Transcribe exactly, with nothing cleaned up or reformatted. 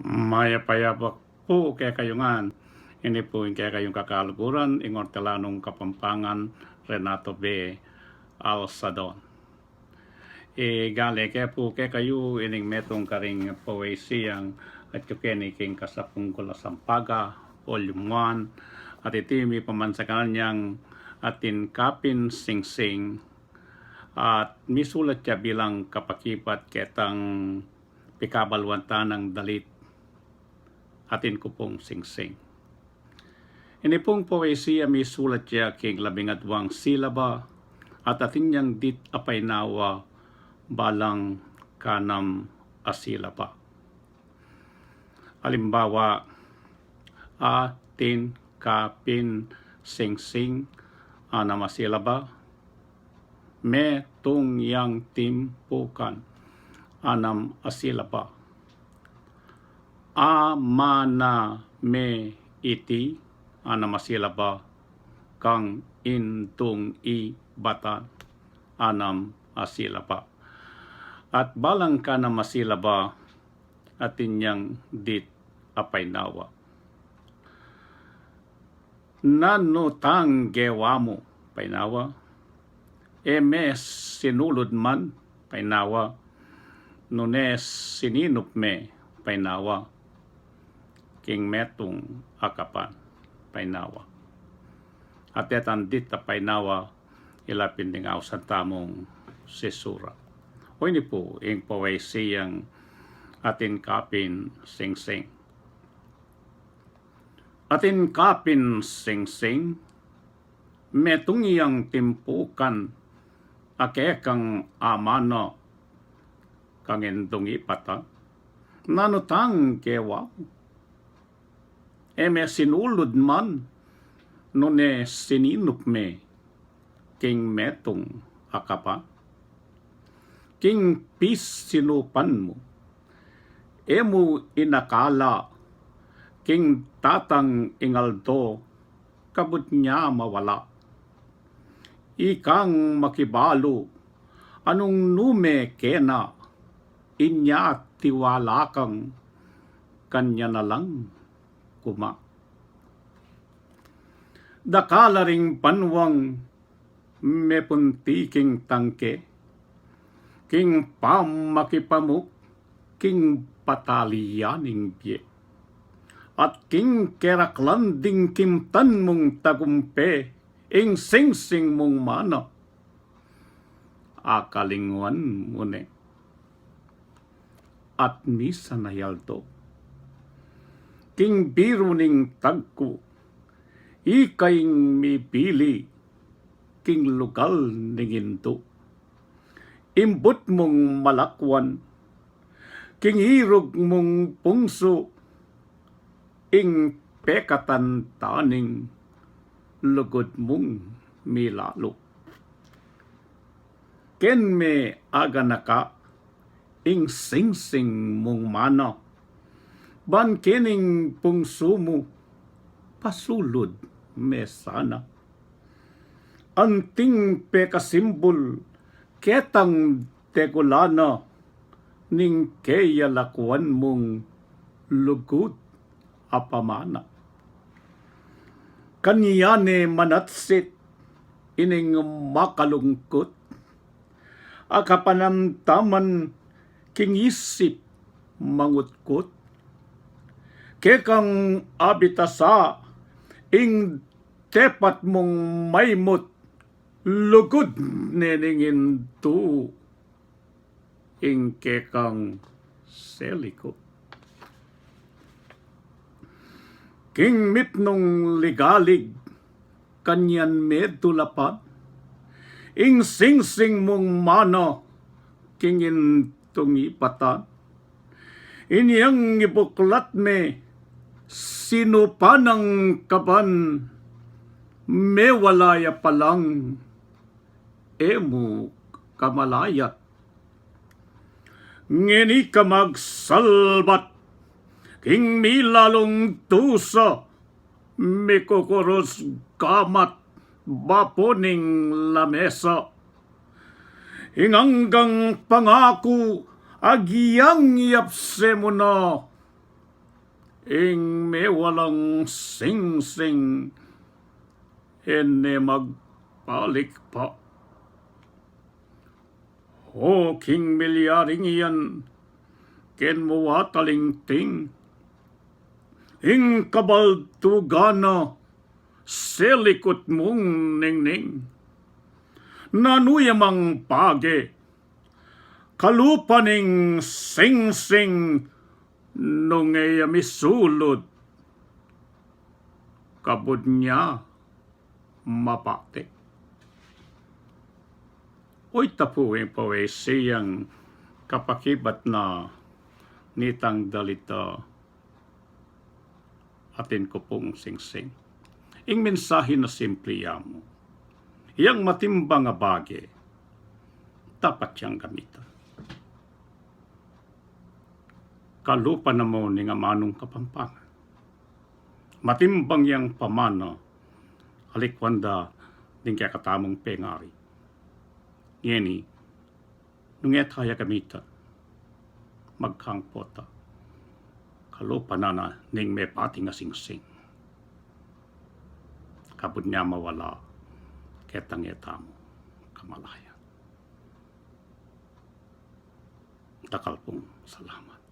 Mayap a yabak pu kekayu ngan. Ini pu ing kekayung kakaluguran, ing Ortelanung Kapampangan, Renato B. Alsadon. Igale ke pu kekayu ining metung karing poesiyang atyu keni king Kasapunggul a Sampaga, Volume one, at iti mipamansakan yang Atin Kapin Singsing, at misulat ya bilang kapakibat ketang pikabaluan tanang dalit Atin Ku Pung Singsing. Ini pung poesiya misulat ya king labingadwang silaba, at atin yang dit a painawa balang kanam a silaba. Alimbawa, Atin Kapin Singsing, anam a silaba. Metung Yang Timpukan, anam a silaba. Amana Me Iti, anam a silaba. Kang Indung Ibatan, anam a silaba. At balang kanam a silaba, atin yang dit a painawa. Nanu tang gewa mu, painawa? E me sinulud man, painawa. Nune sininup me, painawa. King metung a kapan, painawa. At detang dit a painawa, ila pin ding ausan tamung sisura. O ini pu ing poesiyang Atin Kapin Singsing. Atin Kapin Singsing, Metung Yang Timpukan, a kekang amana, kang Indung Ibatan, nanu tang gewa mu? E me sinulud man, nune sininup me king metung a kapan? King pisinupan mu, e mu inakala king datang ing aldo kabud nya mawala. Ikang makibalu, anung nu me kena, inya tiwala kang kanya na lang kuma. Dakal a ring banwang mepunti king tangke, king pamakipamuk, king patalian ning bie, at king keraklan ding kimtan mung tagumpe, ing singsing mung mana, akalingwan mu ne. At misan a aldo, king biru ning tagku, ika ing mibili king lugal ning indu. Imbut mung malakwan, king irug mung pungsu, ing pekatantaning lugud mung milalu. Ken me aganaka ing singsing mung mana, ban kening pungsu mu pasulud me sana. Anting pekasimbul ketang tegulana ning keyalakuan mung lugud a pamana. Kanyan e manatsit ining makalungkut a kapanamdaman king isip mangutkut. Kekang abitasa ing tepat mung maimut, lugud ne ning indu ing kekang selikut. King mitmung ligalig kanyan medulapan ing singsing mung mana king Indung Ibatan. Inyang ibuklat me sinupan nang kaban, mewala ya palang e mu kamalayat. Ngeni ka magsalbat king milalung dusa, mikukurus gamat bapu ning lamesa. Ing anggang pangaku agyang yapse mu na, Ing mewalang singsing, e ne magbalik pa. O king milyaring iyan, ken mu atalingting ing kabaldugan na selikut mung ningning. Nanu ya mang bage, kalupa ning singsing, nung e ya misulud, kabud nya mabate. Oyta pu ing poesiyang kapakibat na nitang dalita, atin ku pung singsing. Ing mensahe na simple ya mu. Yang matimbang a bage, dapat yang gamitan. Kalupa na mu ning amanung Kapampangan. Matimbang yang pamana, alikwan da ding kekatamung pengari. Ngeni, nung e ta ya gamitan, magkang pota, kalupa na na ning mepating a singsing, kabud nya mawala ketang e tamung kamalayan. Dakal pung salamat.